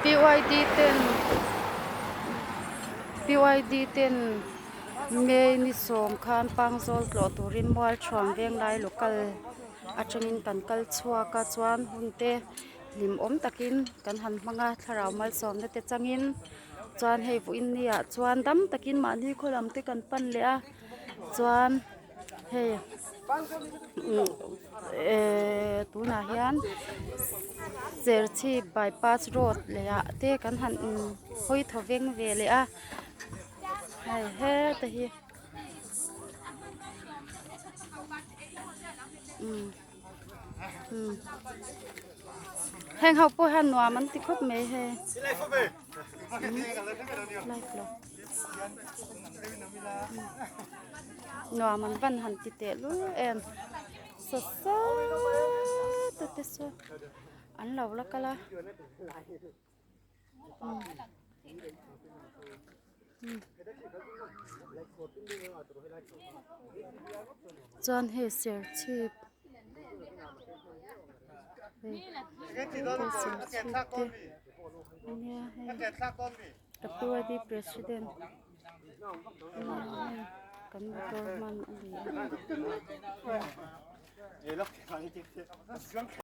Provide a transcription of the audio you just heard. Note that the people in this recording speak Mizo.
PYD ten PYD ten May ni sawm khan Pangzawl tlawh turin Mualthuam Venglai local atangin kan kal chhuak a chuan hun te hlim awm takin kan han hmang a thlarau malsawmna te changin chuan hei vawiin ni ah chuan dam takin mahni khaw lam te kan pan leh a chuan hei ehh tunah hian Serchhip bypass road leh ah te kan han in hawi thaw veng ve leh a hei heta hi umm umm heng ho pawh hian nuam an ti khawp mai hei light lo. Nuam an van han ti teh lul em saw sawt a te saw an lo la kal a chuan hei serchhip hei serchhip te ania hei. Ka pu a di president kan motor hman a ni a.